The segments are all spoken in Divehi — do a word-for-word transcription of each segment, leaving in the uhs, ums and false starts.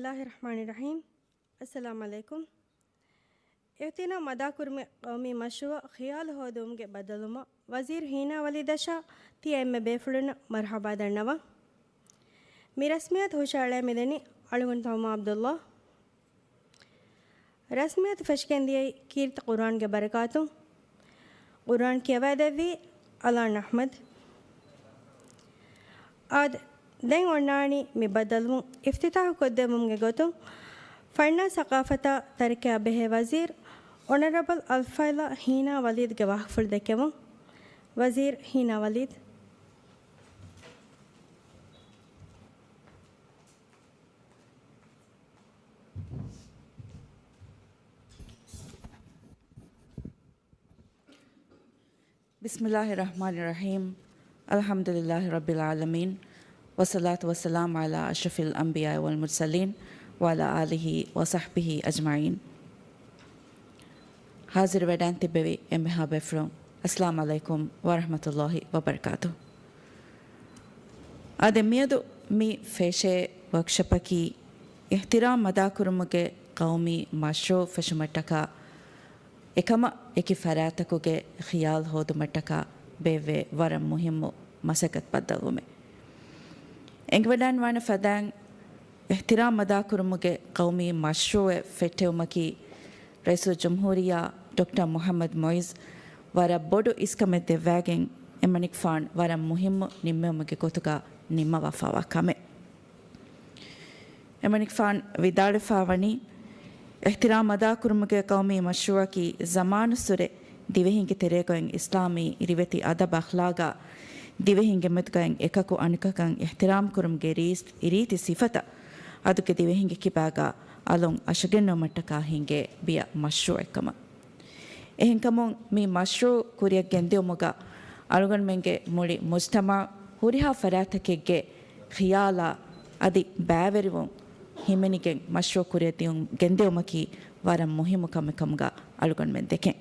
ބިސްމިއްލާހި ރަޙްމާނި ރަޙީމް. އައްސަލާމު ޢަލައިކުމް. އިހްތިރާމް މަދާކުރުމުގެ ޤައުމީ މަޝްރޫޢަށް ޚިޔާލު ހޯދުމުގެ ބައްދަލުވުމަށް ވަޒީރު ހީނާ ވަލީދަށާ ތިޔަ އެންމެ ބޭފުޅުންނަށް މަރުޙަބާ ދަންނަވަން. މި ރަސްމިއްޔާތު ހުށައަޅައި މިދަނީ އަޅުގަނޑު ތަމާމް ޢަބްދުﷲ. ރަސްމިއްޔާތު ފެށިގެންދިޔައީ ކީރިތި ޤުރުއާންގެ ބަރަކާތުން. ޤުރުއާން ކިޔަވައިދެއްވީ އަލާން އަޙްމަދު. އާދެ، ދެން އޮންނާނީ މި ބައްދަލުވުން އިފްތިތާޙު ކޮށްދެއްވުމުގެ ގޮތުން، ފަންނާ ސަޤާފަތާ ތަރިކައާ ބެހޭ ވަޒީރު އޮނަރަބަލް އަލްފާޟިލާ ހީނާ ވަލީދުގެ ވާހަކަފުޅު ދެއްކެވުން. ވަޒީރު ހީނާ ވަލީދު. بسم الله الرحمن الرحيم. الحمد لله رب العالمين. والصلاة والسلام على أشرف الأنبياء والمرسلين وعلى آله وصحبه أجمعين. ހާޒިރުވެޑާން ތިއްބެވި އެންމެހާ ބޭފުޅުން، އައްސަލާމު ޢަލައިކުމް ވަރަޙްމަތުﷲ ވަބަރަކާތުހު. އާދެ، މިއަދު މި ފެށޭ ވޯކްޝޮޕަކީ އިޙްތިރާމް އަދާކުރުމުގެ ޤައުމީ މަޝްރޫޢު ފެށުމަށްޓަކާ އެކަމަށް އެކި ފަރާތަކުގެ ޚިޔާލު ހޯދުމަށްޓަކާ ބޭއްވޭ ވަރަށް މުހިއްމު މަސައްކަތް ބައްދަލުވުމެއް. އެނގިވަޑާން ވާނެ ފަދައިން، އިޙްތިރާމް އަދާކުރުމުގެ ޤައުމީ މަޝްރޫޢެއް ފެއްޓެވުމަކީ، ރައީސުލްޖުމްހޫރިއްޔާ ޑޮކްޓަރ މުޙައްމަދު މުޢިއްޒު ވަރަށް ބޮޑު އިސްކަމެއް ދެއްވައިގެން، އެމަނިކުފާނު ވަރަށް މުހިއްމު ނިންމެވުމުގެ ގޮތުގަ ނިންމަވާފާވާ ކަމެއް. އެމަނިކުފާނު ވިދާޅުވެފާވަނީ، އިޙްތިރާމް އަދާކުރުމުގެ ޤައުމީ މަޝްރޫޢަކީ ޒަމާނުއްސުރެ ދިވެހިންގެ ތެރޭގައި އިސްލާމީ ރިވެތި އަދަބު އަޚްލާގާ ދިވެހިންގެ މެދުގައި އެކަކު އަނެކަކަށް އިޙްތިރާމް ކުރުމުގެ ރީސް، ރީތި ސިފަތައް އަދުގެ ދިވެހިންގެ ކިބާގާ އަލުން އަށަގެންނެވުމަށްޓަކާ ހިނގޭ ބިޔަ މަޝްރޫޢެއްކަމަށް. އެހެންކަމުން މި މަޝްރޫޢު ކުރިއަށް ގެންދިއުމުގަ އަޅުގަނޑުމެންގެ މުޅި މުޖްތަމަޢު ހުރިހާ ފަރާތަކެއްގެ ޚިޔާލާ އަދި ބައިވެރިވުން ހިމެނިގެން މަޝްރޫޢު ކުރިއަށް ދިއުން، ގެންދިއުމަކީ ވަރަށް މުހިއްމު ކަމެއް ކަމުގަ އަޅުގަނޑުމެން ދެކެން.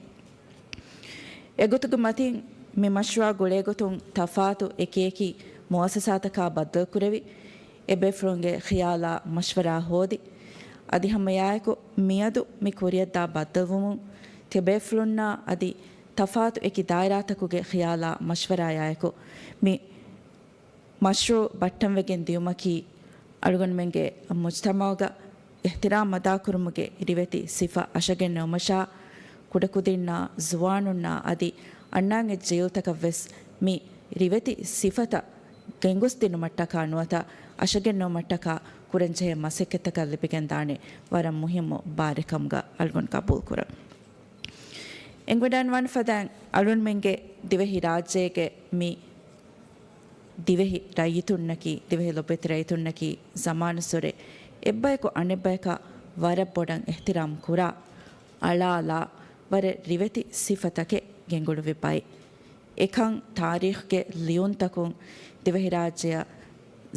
އެގޮތުގެ މަތިން މި މަޝްރޫޢާ ގުޅޭގޮތުން ތަފާތު އެކިއެކި މުއައްސަސާތަކާ ބައްދަލުކުރެވި، އެބޭފުޅުންގެ ޚިޔާލާ މަޝްވަރާ ހޯދި، އަދި ހަމައެއާއެކު މިއަދު މި ކުރިއަށްދާ ބައްދަލުވުމުން ތިބޭފުޅުންނާ އަދި ތަފާތު އެކި ދާއިރާތަކުގެ ޚިޔާލާ މަޝްވަރާއާއެކު މި މަޝްރޫޢު ބައްޓަންވެގެން ދިއުމަކީ، އަޅުގަނޑުމެންގެ މުޖްތަމަޢުގަ އިޙްތިރާމް އަދާކުރުމުގެ ރިވެތި ސިފަ އަށަގެންނެވުމަށާ، ކުޑަކުދިންނާ، ޒުވާނުންނާ އަދި އަންނާން އެއްޗެހި ޖީލްތަކަށްވެސް މި ރިވެތި ސިފަތައް ގެންގޮސްދިނުމަށްޓަކާ ނުވަތަ އަށަގެންނެވުމަށްޓަކާ ކުރަންޖެހޭ މަސައްކަތްތަކަށް ލިބިގެންދާނެ ވަރަށް މުހިއްމު ބާރެއް ކަމުގަ އަޅުގަނޑު ގަބޫލުކުރަން. އެނގިވަޑާން ވާނެ ފަދައިން އަޅުންމެންގެ ދިވެހި ރާއްޖޭގެ މި ދިވެހި ރައްޔިތުންނަކީ، ދިވެހި ލޮބުވެތި ރައްޔިތުންނަކީ ޒަމާނުއްސުރެ އެއްބަޔަކު އަނެއްބަޔަކަށް ވަރަށް ބޮޑަށް އިޙްތިރާމް ކުރާ، އަޅާލާ، ވަރަށް ރިވެތި ސިފަތަކެއް ގެންގުޅުއްވި ބައެއް. އެކަން ތާރީޚުގެ ލިޔުންތަކުން ދިވެހިރާއްޖެއަށް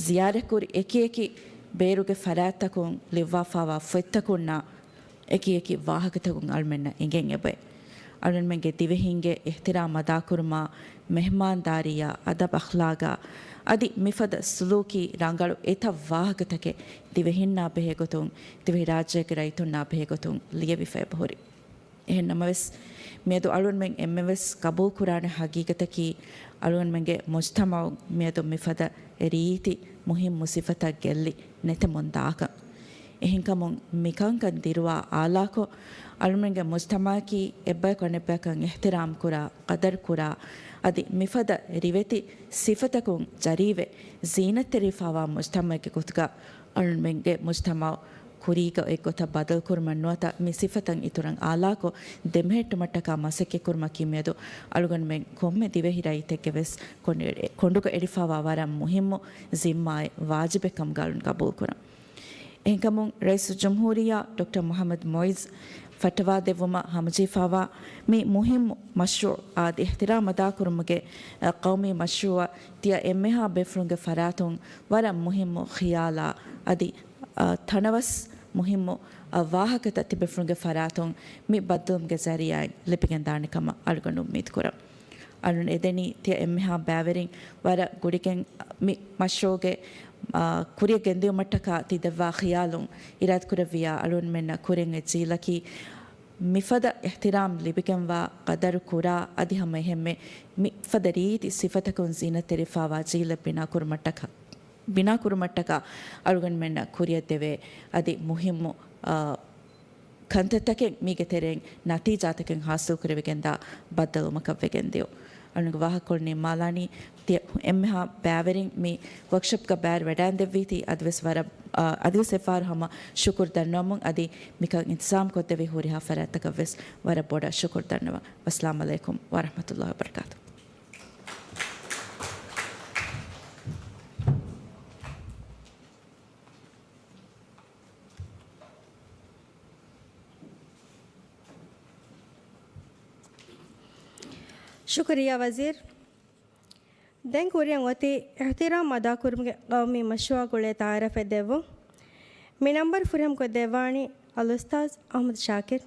ޒިޔާރަތްކުރި އެކިއެކި ބޭރުގެ ފަރާތްތަކުން ލިޔުއްވާފާވާ ފޮތްތަކުންނާ އެކިއެކި ވާހަކަތަކުން އަޅުމެންނަށް އެނގެން އެބައި. އަޅުންމެންގެ ދިވެހިންގެ އިޙްތިރާމް އަދާކުރުމާ، މެހްމާންދާރީއާ، އަދަބު އަޚްލާގާ އަދި މިފަދަ ސުލޫކީ ރަނގަޅު އެތައް ވާހަކަތަކެއް ދިވެހިންނާ ބެހޭގޮތުން، ދިވެހިރާއްޖޭގެ ރައްޔިތުންނާ ބެހޭގޮތުން ލިޔެވިފަ އެބަހުރި. އެހެން ނަމަވެސް، މިއަދު އަޅުންމެން އެންމެވެސް ގަބޫލުކުރާނެ ހަގީގަތަކީ، އަޅުންމެންގެ މުޖްތަމަޢު މިއަދު މިފަދަ ރީތި މުހިއްމު ސިފަތައް ގެއްލި ނެތެމުން ދާކަން. އެހެންކަމުން މިކަންކަން ދިރުވާ އާލާކޮށް، އަޅުމެންގެ މުޖްތަމަޢަކީ އެއްބަޔަކު އަނެއްބަޔަކަށް އިޙްތިރާމް ކުރާ، ޤަދަރު ކުރާ، އަދި މިފަދަ ރިވެތި ސިފަތަކުން ޖަރީވެ، ޒީނަތްތެރިވެފާވާ މުޖްތަމަޢެއްގެ ގޮތުގަ އަޅުމެންގެ މުޖްތަމަޢު ކުރީގަ އެއްގޮތަށް ބަދަލުކުރުމަށް ނުވަތަ މި ސިފަތައް އިތުރަށް އާލާކޮށް ދެމެހެއްޓުމަށްޓަކާ މަސައްކަތްކުރުމަކީ މިއަދު އަޅުގަނޑުމެން ކޮންމެ ދިވެހި ރައްޔިތެއްގެ ވެސް ކޮނޑު-، ކޮނޑުގަ އެޅިފާވާ ވަރަށް މުހިއްމު ޒިންމާއެއް، ވާޖިބެއް ކަމުގަ އަޅުން ގަބޫލުކުރަން. އެހެންކަމުން، ރައީސުލްޖުމްހޫރިއްޔާ ޑޮކްޓަރ މުޙައްމަދު މުޢިއްޒު ފައްޓަވާދެއްވުމަށް ހަމަޖެހިފާވާ މި މުހިއްމު މަޝްރޫޢު އާދެ، އިޙްތިރާމް އަދާކުރުމުގެ، އަ، ޤައުމީ މަޝްރޫޢަށް ތިޔަ އެންމެހާ ބޭފުޅުންގެ ފަރާތުން ވަރަށް މުހިއްމު ޚިޔާލާ އަދި، އަ، ތަނަވަސް މުހިއްމު، އަ، ވާހަކަތައް ތިބޭފުޅުންގެ ފަރާތުން މި ބައްދަލުވުމުގެ ޒަރީޢާއިން ލިބިގެންދާނެ ކަމަށް އަޅުގަނޑު އުއްމީދުކުރަން. އަޅުން އެދެނީ ތިޔަ އެންމެހާ ބައިވެރިން ވަރަށް ގުޅިގެން މި މަޝްރޫޢުގެ އާ، ކުރިއަށް ގެންދިއުމަށްޓަކާ ތި ދެއްވާ ޚިޔާލުން އިރާދަކުރެއްވިޔާ އަޅުގަނޑުމެންނަށް ކުރިއަށް އެ ޖީލަކީ މިފަދަ އިޙްތިރާމް ލިބިގެންވާ، ޤަދަރު ކުރާ، އަދި ހަމަ އެހެންމެ މިފަދަ ރީތި ސިފަތަކުން ޒީނަތްތެރިފާވާ ޖީލެއް ބިނާކުރުމަށްޓަކާ، ބިނާކުރުމަށްޓަކާ އަޅުގަނޑުމެންނަށް ކުރިއަށްދެވޭ އަދި މުހިއްމު، އާ، ކަންތައްތަކެއް މީގެ ތެރެއިން ނަތީޖާތަކެއް ޙާޞިލްކުރެވިގެންދާ ބައްދަލުވުމަކަށްވެގެންދިޔު. އަޅުގަނޑުގެ ވާހަކަކޮޅު ނިންމާލާނީ، ތި އެންމެހާ ބައިވެރިން މި ވޯކްޝޮޕްގަ ބައިވެރިވެވަޑައިގެންދެއްވީތީ، އަދިވެސް ވަރަށް، އަ، އަދިވެސް އެއްފަހަރު ހަމަ ޝުކުރު ދަންނަވަމުން، އަދި މިކަން އިންތިޒާމް ކޮށްދެއްވި ހުރިހާ ފަރާތްތަކަށްވެސް ވަރަށް ބޮޑަށް ޝުކުރު ދަންނަވަން. ވައްސަލާމް ޢަލައިކުމް ވަރަޙްމަތުﷲި ވަބަރަކާތުހު. ޝުކުރިއްޔާ ވަޒީރު. ދެން ކުރިއަށް އޮތީ އިޙްތިރާމް އަދާކުރުމުގެ ޤައުމީ މަޝްރޫޢާ ގުޅޭ ތަޢާރަފެއް ދެއްވުން. މި ނަންބަރު ފުރިހަމަ ކޮށްދެއްވާނީ އަލްއުސްތާޛު އަޙްމަދު ޝާކިރު.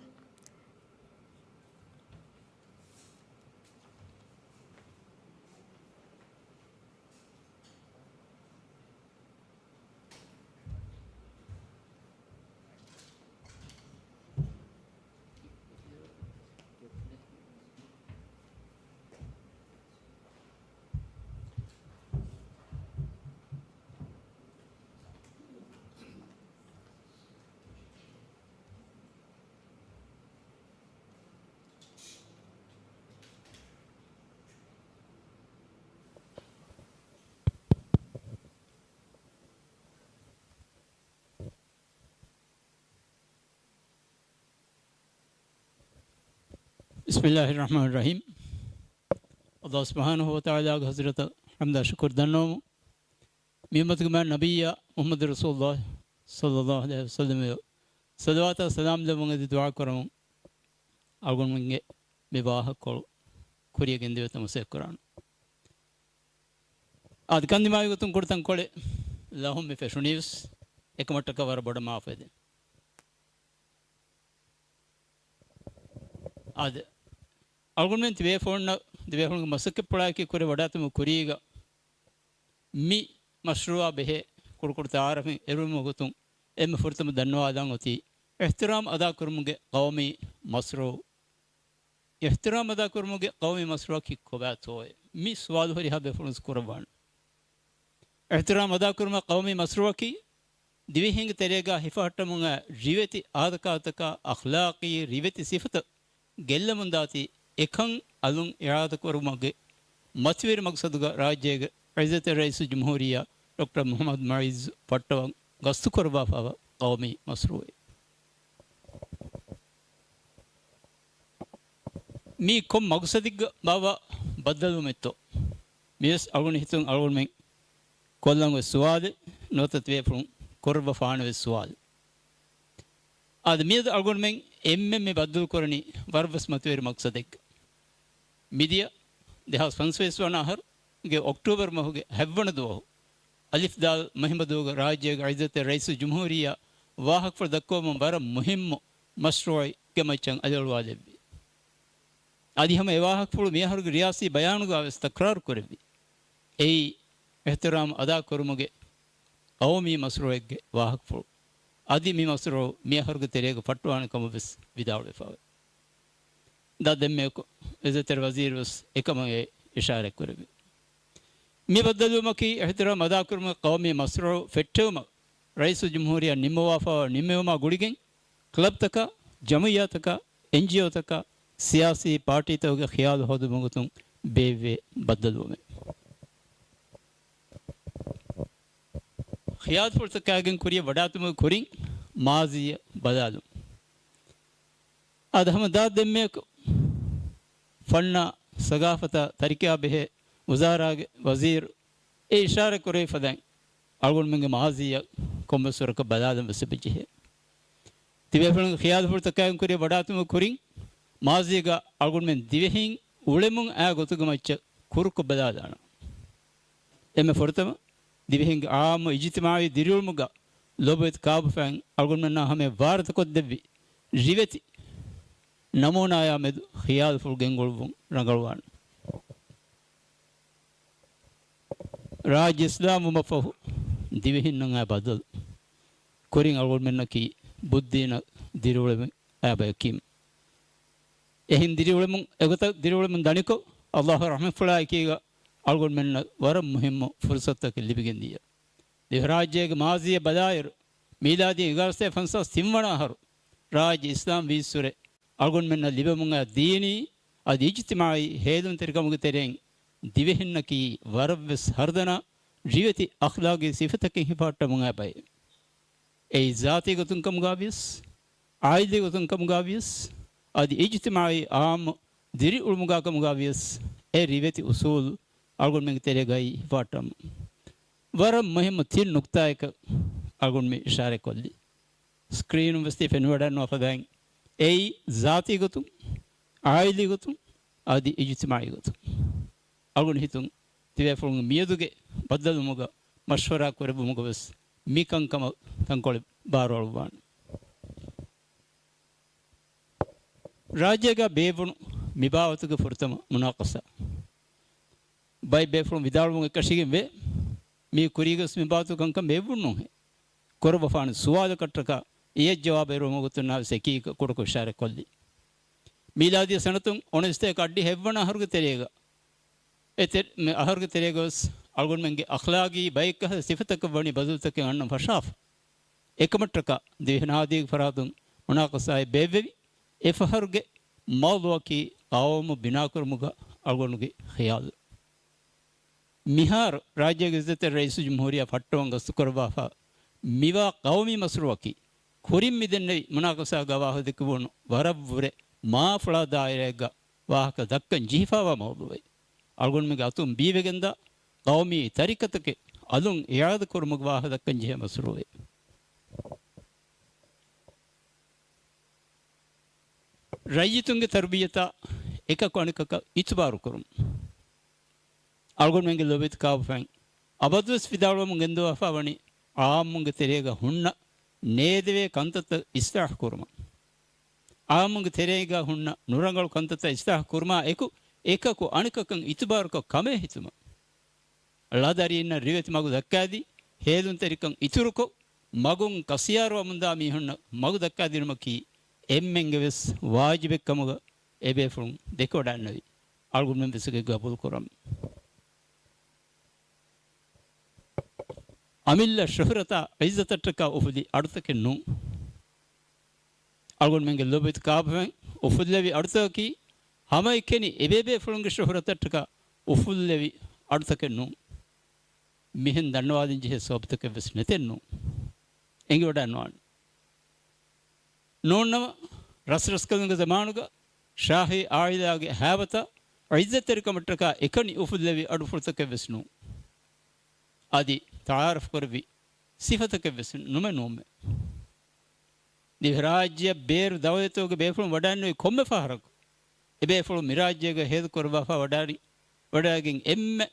ބިސްމިﷲިއްރަޙްމާނިއްރަޙީމް. ﷲ ސުބްޙާނަހޫ ވަތަޢާލާގެ ޙަޟްރަތަށް ޙަމްދާ ޝުކުރު ދަންނަވަމުން. މި އުއްމަތުގެ މާތް ނަބިއްޔާ މުޙައްމަދު ރަސޫލުﷲ ޞައްލަﷲު ޢަލައިހި ވަސައްލަމަށް ޞަލަވާތާ ސަލާމް ލެއްވުން އެދި ދުޢާ ކުރަމުން. އަޅުގަނޑުމެންގެ މި ވާހަކަކޮޅު ކުރިއަށް ގެންދެވޭތޯ މަސައްކަތް ކުރާނަން. އާދެ، ކަންދިމާވި ގޮތުން ކުޑަތަންކޮޅެއް ލަހުން މި ފެށުނީވެސް އެކަމަށްޓަކާ ވަރަށް ބޮޑަށް މާފު އެދެން. އާދެ، އަޅުގަނޑުމެން ތިބޭފުޅުންނަށް ދިވެހިރައްޓެއްގެ މަސައްކަތްޕުޅާއެކީ ކުރިއަށް ވަޑާތުމުގެ ކުރީގަ މި މަޝްރޫޢާ ބެހޭ ކުޑަކުޑަ ތަޢާރަފެއް އެރުވުމުގެ ގޮތުން އެންމެ ފުރަތަމަ ދަންނަވާލަން އޮތީ އިޙްތިރާމް އަދާކުރުމުގެ ޤައުމީ މަޝްރޫޢު. އިޙްތިރާމް އަދާކުރުމުގެ ޤައުމީ މަޝްރޫޢަކީ ކޮބާތޯއޭ؟ މި ސުވާލު ހުރިހާ ބޭފުޅުން ވެސް ކުރައްވާނެ. އިޙްތިރާމް އަދާކުރުމުގެ ޤައުމީ މަޝްރޫޢަކީ ދިވެހިންގެ ތެރޭގަ ހިފަހައްޓަމުން އައި ރިވެތި އާދަކާދަކާ، އަޚްލާޤީ ރިވެތި ސިފަތައް ގެއްލަމުންދާތީ، އެކަން އަލުން އިޢާދަކުރުމުގެ މަތިވެރި މަޤްޞަދުގަ ރާއްޖޭގެ ޢިއްޒަތްތެރި ރައީސުލްޖުމްހޫރިއްޔާ ޑޮކްޓަރ މުޙައްމަދު މުޢިއްޒު ފައްޓަވަން ގަސްތުކުރައްވާފައިވާ ޤައުމީ މަޝްރޫޢެއް. މީ ކޮން މަޤްޞަދެއްގަ ބާއްވާ ބައްދަލުވުމެއްތޯ؟ މިވެސް އަޅުގަނޑު ހިތުން އަޅުގަނޑުމެން ކޮށްލަން އޮތް ސުވާލެއް ނުވަތަ ތިބޭފުޅުން ކުރައްވާފާނެ އޮތް ސުވާލެއް. އާދެ، މިއަދު އަޅުގަނޑުމެން އެންމެން މި ބައްދަލުކުރަނީ ވަރަށްވެސް މަތިވެރި މަޤްޞަދެއްގަ. މިދިޔަ ދެހާސް ފަންސަވީސް ވަނަ އަހަރުގެ އޮކްޓޫބަރު މަހުގެ ހަތްވަނަ ދުވަހު އަލިފް ދާލް މަހިންބަދޫގަ ރާއްޖޭގެ ޢިއްޒަތްތެރި ރައީސުލްޖުމްހޫރިއްޔާ ވާހަކަފުޅު ދައްކަވަމުން ވަރަށް މުހިއްމު މަޝްރޫޢެއްގެ މައްޗަށް އަލިއަޅުވާލެއްވި. އަދި ހަމަ އެ ވާހަކަފުޅު މިއަހަރުގެ ރިޔާސީ ބަޔާނުގަ ވެސް ތަކްރާރު ކުރެއްވި. އެއީ އިޙްތިރާމް އަދާކުރުމުގެ ޤައުމީ މަޝްރޫޢެއްގެ ވާހަކަފުޅު. އަދި މި މަޝްރޫޢު މިއަހަރުގެ ތެރޭގަ ފައްޓަވާނެ ކަމަށް ވެސް ވިދާޅުވެފައެވެ. ދާ ދެންމެ އެކު އިއްޒަތްތެރި ވަޒީރު ވެސް އެކަމަށް އެ އިޝާރަތް ކުރެއްވި. މި ބައްދަލުވުމަކީ އިޙްތިރާމް އަދާކުރުމުގެ ޤައުމީ މަޝްރޫޢު ފެއްޓެވުމަށް ރައީސުލްޖުމްހޫރިއްޔާ ނިންމަވާފައިވާ ނިންމެވުމާ ގުޅިގެން ކްލަބްތަކާ، ޖަމުޢިއްޔާތަކާ، އެންޖީއޯތަކާ، ސިޔާސީ ޕާޓީތަކުގެ ޚިޔާލު ހޯދުމުގެ ގޮތުން ބޭއްވޭ ބައްދަލުވުމެއް. ޚިޔާލުފުޅުތަކާގެން ކުރިއަށް ވަޑާތުމުގެ ކުރިން މާޒީއަށް ބަލާލުން. އާދެ، ހަމަ ދާ ދެންމެއަކު ފަންނާ، ސަގާފަތާ، ތަރިކައާ ބެހޭ ވުޒާރާގެ ވަޒީރު އެ އިޝާރަތް ކުރެވި ފަދައިން އަޅުގަނޑުމެންގެ މާޒީއަށް ކޮންމެސް ވަރަކަށް ބަލާލަން ވެސް އެބަޖެހޭ. ތިބޭފުޅުންގެ ޚިޔާލުފުޅުތަކާގެން ކުރިއަށް ވަޑާތުމުގެ ކުރިން މާޒީގަ އަޅުގަނޑުމެން ދިވެހިން އުޅެމުން އާ ގޮތުގެ މައްޗަށް ކުރުކޮށް ބަލާލާނަން. އެންމެ ފުރަތަމަ ދިވެހިންގެ ޢާއްމު އިޖްތިމާޢީ ދިރިއުޅުމުގަ ލޮބުވެތި ކާބަފައިން އަޅުގަނޑުމެންނާ ހަމަޔަށް ވާރުތަ ކޮށްދެއްވި ރިވެތި ނަމޫނާޔާ މެދު ޚިޔާލުފުޅު ގެންގުޅުއްވުން ރަނގަޅުވާނެ. ރާއްޖެ އިސްލާމް ވުމަށްފަހު ދިވެހިންނަށް އައި ބަދަލު. ކުރިން އަޅުގަނޑުމެންނަކީ ބުއްދީނަށް ދިރިއުޅެމުން އައި ބަޔަކީމު. އެހެން ދިރިއުޅެމުން އެގޮތަށް ދިރިއުޅެމުން ދަނިކޮށް، އައްލާހު ރަޙްމަތްފުޅާއެކީގަ އަޅުގަނޑުމެންނަށް ވަރަށް މުހިއްމު ފުރުސަތުތަކެއް ލިބިގެން ދިޔަ. ދިވެހިރާއްޖޭގެ މާޒީއަށް ބަލާއިރު، މީލާދީ އެގާރަސަތޭކަ ފަންސާސް ތިން ވަނަ އަހަރު، ރާއްޖެ އިސްލާމް ވީއްސުރެ އަޅުގަނޑުމެންނަށް ލިބެމުން އައި ދީނީ އަދި އިޖްތިމާޢީ ހޭލުންތެރިކަމުގެ ތެރެއިން ދިވެހިންނަކީ ވަރަށްވެސް ހަރުދަނާ ރިވެތި އަޚްލާގީ ސިފަތަކެއް ހިފަހައްޓަމުން އައި ބައެއް. އެއީ ޒާތީ ގޮތުން ކަމުގާ ވިޔަސް، އާއިލީ ގޮތުން ކަމުގާ ވިޔަސް، އަދި އިޖްތިމާޢީ އާއްމު ދިރިއުޅުމުގާ ކަމުގާ ވިޔަސް، އެ ރިވެތި އުސޫލު އަޅުގަނޑުމެންގެ ތެރޭގައި ހިފަހައްޓަމުން. ވަރަށް މުހިއްމު ތިން ނުކްތާއަކަށް އަޅުގަނޑު މި އިޝާރަތް ކޮށްލީ. ސްކްރީނުން ވެސް ތި ފެނިވަޑައިގަންނަވާ ފަދައިން، އެއީ ޒާތީ ގޮތުން، އާއިލީ ގޮތުން، އަދި އިޖްތިމާޢީ ގޮތުން. އަޅުގަނޑު ހިތުން ތިބޭފުޅުންގެ މިއަދުގެ ބައްދަލުވުމުގަ މަޝްވަރާ ކުރެއްވުމުގަ ވެސް މި ކަންކަމަށް ތަންކޮޅެއް ބާރުއަޅުއްވާނެ. ރާއްޖޭގަ ބޭއްވުނު މި ބާވަތުގެ ފުރަތަމަ މުނާޤަޝާ. ބައެއް ބޭފުޅުން ވިދާޅުވުން އެކަށީގެންވޭ، މީ ކުރީގަސް މި ބާވަތު ކަންކަން ބޭއްވުން ނޫންހޭ. ކުރައްވާފާނެ ސުވާލަކަށްޓަކާ އެޔަށް ޖަވާބު އެރުވުމުގެ ގޮތުންނާ ވެސް އެކީގަ ކުޑަކޮށް އިޝާރަތް ކޮށްލީ. މީލާދީ ސަނަތުން އުނިސްތޭކަ އައްޑިހަ އެއްވަނަ އަހަރުގެ ތެރޭގަ، އެ ތެ-، މި އަހަރުގެ ތެރޭގަ ވެސް އަޅުގަނޑުމެންގެ އަޚްލާގީ ބައެއްކަހަލަ ސިފަތަކަށް ވަނީ ބަދަލުތަކެއް އަންނަން ފަށާފަ. އެކަމަށްޓަކާ ދިވެހި ނަހަދީގެ ފަރާތުން މުނާޤަޝާއެއް ބޭއްވެވި. އެ ފަހަރުގެ މައުޟޫޢަކީ ޤައުމު ބިނާކުރުމުގަ އަޅުގަނޑުގެ ޚިޔާލު. މިހާރު ރާއްޖޭގެ އިއްޒަތްތެރި ރައީސުލްޖުމްހޫރިއްޔާ ފައްޓަވަން ގަސްތުކުރައްވާފަ މިވާ ޤައުމީ މަޝްރޫޢަކީ، ކުރިން މިދެންނެވި މުނާޤަޝާގަ ވާހަކަދެއްކެވުނު ވަރަށްވުރެ މާފުޅާ ދާއިރާއެއްގަ ވާހަކަ ދައްކަން ޖެހިފައިވާ މައުޟޫޢެއް. އަޅުގަނޑުމެންގެ އަތުން ބީވެގެންދާ ޤައުމީ ތަރިކަތަކެއް އަލުން އިޢާދަ ކުރުމުގެ ވާހަކަ ދައްކަން ޖެހޭ މަޝްރޫޢެއް. ރައްޔިތުންގެ ތަރުބިއްޔަތާ އެކަކު އަނެކަކަށް އިތުބާރު ކުރުން. އަޅުގަނޑުމެންގެ ލޯބިވެތި ކާބަފައިން އަބަދުވެސް ވިދާޅުވަމުން ގެންދަވާފާ ވަނީ، އާއްމުންގެ ތެރޭގަ ހުންނަ ނޭދެވޭ ކަންތައްތައް އިޞްލާޙު ކުރުމަށް. އާއްމުންގެ ތެރޭގަ ހުންނަ ނުރަނގަޅު ކަންތައްތައް އިޞްލާޙު ކުރުމާ އެކު، އެކަކު އަނެކަކަށް އިތުބާރުކޮށް ކަމޭ ހިތުމަށް. ޅަދަރީންނަށް ރިވެތި މަގު ދައްކާދީ، ހޭލުންތެރިކަން އިތުރުކޮށް، މަގުން ކަސިޔާރުވަމުންދާ މީހުންނަށް މަގު ދައްކާދިނުމަކީ އެންމެންގެ ވެސް ވާޖިބެއްކަމުގަ އެބޭފުޅުން ދެކެވަޑައިގަންނަވީ. އަޅުގަނޑުމެން ވެސް ގަބޫލު ކުރަމު. އަމިއްލަ ޝުހުރަތާ އިއްޒަތަށްޓަކާ އުފުލި އަޑުތަކެއް ނޫން. އަޅުގަނޑުމެންގެ ލޯބިވެތި ކާބަފައިން އުފުއްލެވި އަޑުތަކަކީ، ހަމައެކަނި އެބޭބޭފުޅުންގެ ޝުހުރަތަށްޓަކާ އުފުއްލެވި އަޑުތަކެއް ނޫން. މިހެން ދަންނަވާލަންޖެހޭ ސަބަބުތަކެއް ވެސް ނެތެއް ނޫން. އެނގިވަޑައިނުވާނެ. ނޫންނަމަ، ރަސްރަސްކަލުންގެ ޒަމާނުގަ ޝާހީ އާއިލާގެ ހައިބަތާ އިއްޒަތްތެރިކަމަށްޓަކާ އެކަނި އުފުއްލެވި އަޑުފުޅުތަކެއް ވެސް ނޫން. އަދި ތަޢާރަފް ކުރެއްވި ސިފަތަކެއް ވެސް ނުމެ ނޫންމެ. ދިވެހިރާއްޖެއަށް ބޭރު ދައުވަތުގެ ބޭފުޅުން ވަޑައިނުވި ކޮންމެ ފަހަރަކު، އެބޭފުޅުން މިރާއްޖޭގަ ހޭދަކުރައްވާފަ ވަޑާއި، ވަޑައިގެން އެންމެ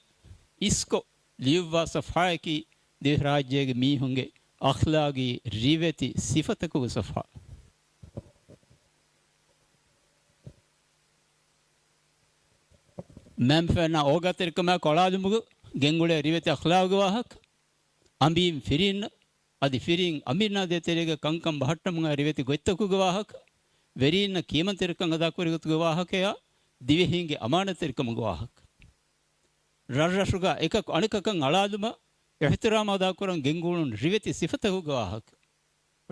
އިސްކޮށް ލިޔުއްވާ ސަފްޙާއަކީ، ދިވެހިރާއްޖޭގެ މީހުންގެ އަޚްލާގީ ރިވެތި ސިފަތަކުގެ ސަފްޙާ. މައިންބަފައިންނާ އޯގާތެރިކަމާއެކު އަޅާލުމުގަ ގެންގުޅޭ ރިވެތި އަޚްލާގުގެ ވާހަކަ، އަނބީން ފިރީންނަށް އަދި ފިރީން އަނބިންނާ ދޭތެރޭގަ ކަންކަން ބަހައްޓަމުގަ ރިވެތި ގޮތްތަކުގެ ވާހަކަ، ވެރީންނަށް ކިޔަމަންތެރިކަން އަދާކުރި ގޮތުގެ ވާހަކަޔާ، ދިވެހީންގެ އަމާނަތްތެރިކަމުގެ ވާހަކަ. ރަށްރަށުގަ އެކަކު އަނެކަކަށް އަޅާލުމަށް، އިޙްތިރާމް އަދާކުރަން ގެންގުޅުނު ރިވެތި ސިފަތަކުގެ ވާހަކަ.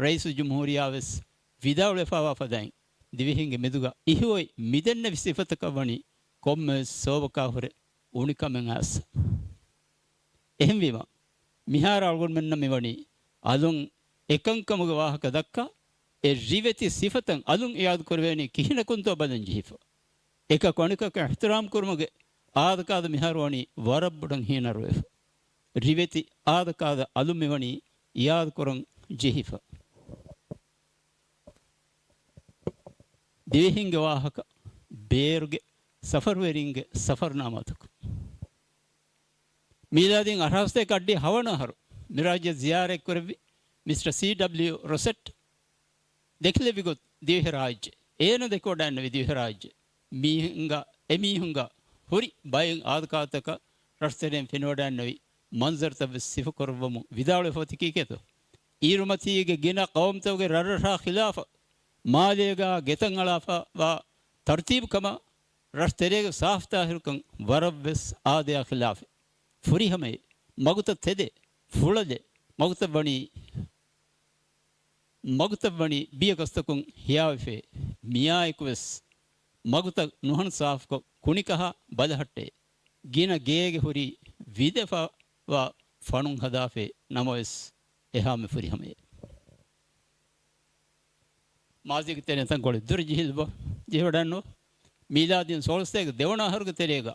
ރައީސުލްޖުމްހޫރިއްޔާ ވެސް ވިދާޅުވެފައިވާ ފަދައިން، ދިވެހިންގެ މެދުގަ އިހުއޮތް މިދެންނެވި ސިފަތަކަށް ވަނީ ކޮންމެވެސް ސަބަބަކާ ހުރެ އުނިކަމެއް އައިސް. އެހެންވީމަ، މިހާރު އަޅުގަނޑުމެންނަށް މިވަނީ އަލުން އެކަންކަމުގެ ވާހަކަ ދައްކާ، އެ ރިވެތި ސިފަތައް އަލުން އިޢާދަ ކުރެވޭނީ ކިހިނަކުންތޯ ބަލަން ޖެހިފަ. އެކަކު އަނެކަކަށް އިޙްތިރާމް ކުރުމުގެ އާދަކާދަ މިހާރު ވަނީ ވަރަށް ބޮޑަށް ހީނަރުވެފަ. ރިވެތި އާދަކާދަ އަލުން މިވަނީ އިޢާދަ ކުރަން ޖެހިފަ. ދިވެހިންގެ ވާހަކަ، ބޭރުގެ ސަފަރުވެރިންގެ ސަފަރުނާމާތަކުން. މީލާދީން އަށާރަސަތޭކަ އައްޑިހަ ހަވަނަ އަހަރު މިރާއްޖެ ޒިޔާރަތްކުރެއްވި މިސްޓަ ސީ ޑަބްލިޔު ރޮސެޓް ދެކިލެއްވި ގޮތް ދިވެހިރާއްޖެ، އޭނަ ދެކެވަޑައިގަންނެވި ދިވެހިރާއްޖެ މީހުންގަ، އެމީހުންގަ ހުރި ބައެއް އާދަކާދަތަކަށް ރަށުތެރެއިން ފެނިވަޑައިގަންނެވި މަންޒަރުތައް ވެސް ސިފަކުރައްވަމުން ވިދާޅުވެފަ އޮތީ ކީކޭތޯ؟ އީރުމަތީގެ ގިނަ ޤައުމުތަކުގެ ރަށްރަށާ ޚިލާފަށް މާލޭގާ ގެތައް އަޅާފަ ވާ ތަރުތީބުކަމަށް ރަށް ތެރޭގެ ސާފުތާހިރުކަން ވަރަށް ވެސް އާދަޔާ ޚިލާފެއް. ފުރިހަމައެއް. މަގުތައް ތެދެއް، ފުޅަލެއް، މަގުތައް ވަނީ، މަގުތައް ވަނީ ބިޔަ ގަސްތަކުން ހިޔާވެފޭ. މިއާއެކު ވެސް މަގުތައް ނުހަނު ސާފުކޮށް ކުނިކަހާ ބަލަހައްޓޭ. ގިނަ ގޭގެ ހުރީ ވިދެފަ ވާ ފަނުން ހަދާފޭ. ނަމަވެސް އެހާމެ ފުރިހަމައެއް. މާޒީގެ ތެރެއިން ތަންކޮޅެއް ދުރަށް ޖެހިލުބަ-، ޖެހިވަޑަންނު. މީލާދީން ސޯޅަސަތޭކަ ދެވަނަ އަހަރުގެ ތެރޭގަ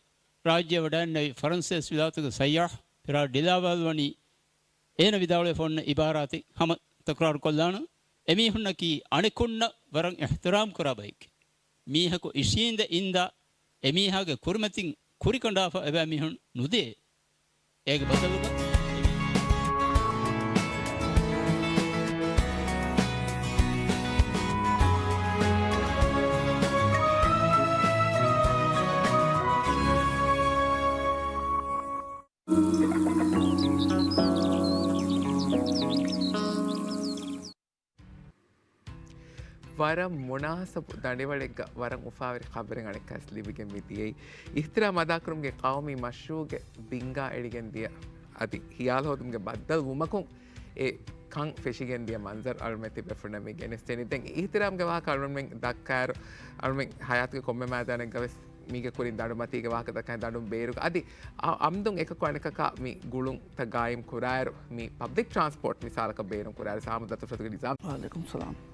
ރާއްޖެ ވަޑައިންނެވި ފަރަންސޭސި ވިލާތުގެ ސައްޔާހް ފިރާ ޑިލާވާލް ވަނީ އޭނަ ވިދާޅުވެފަ އޮންނަ އިބާރާތެއް ހަމަ ތަކުރާރު ކޮށްލާނަން. އެމީހުންނަކީ އަނެކުންނަށް ވަރަށް އިޙްތިރާމް ކުރާ ބައެކޭ. މީހަކު އިށީނދެ އިންދާ އެމީހާގެ ކުރިމަތިން ކުރިކަނޑާފަ އެބައިމީހުން ނުދޭ. އޭގެ ބަދަލުގަ ވަރަށް މުނާސަބު ދަނޑިވަޅެއްގަ ވަރަށް އުފާވެރި ޚަބަރެއް އަނެއްކާސް ލިބިގެން މި ދިޔައީ. އިޙްތިރާމް އަދާކުރުމުގެ ޤައުމީ މަޝްރޫޢުގެ ބިންގާ އެޅިގެން ދިޔަ އަދި ހިޔާލު ހޯދުމުގެ ބައްދަލު ވުމަކުން އެ ކަން ފެށިގެން ދިޔަ މަންޒަރު އަޅުމެން ތިބޭފުޅުންނަށް މި ގެނެސްދެނީ. ދެން އިޙްތިރާމްގެ ވާހަކަ އަޅުމެން ދައްކާއިރު، އަޅުމެން ހަޔާތުގެ ކޮންމެ މައިދާނެއްގަ ވެސް މީގެ ކުރިން ދަނޑު މަތީގެ ވާހަކަ ދައްކާ ދަނޑުން ބޭރުގަ އަދި އަ-، އަމްދުން އެކަކު އަނެކަކާ މި ގުޅުންތައް ގާއިމް ކުރާއިރު، މި ޕަބްލިކް ޓްރާންސްޕޯޓް މިސާލަކަށް ބޭނުން ކުރާއިރު، ސާމު ދަތުރުފަތުގެ ނިޒާމް. ވަޢަލައިކުމް ސަލާމް.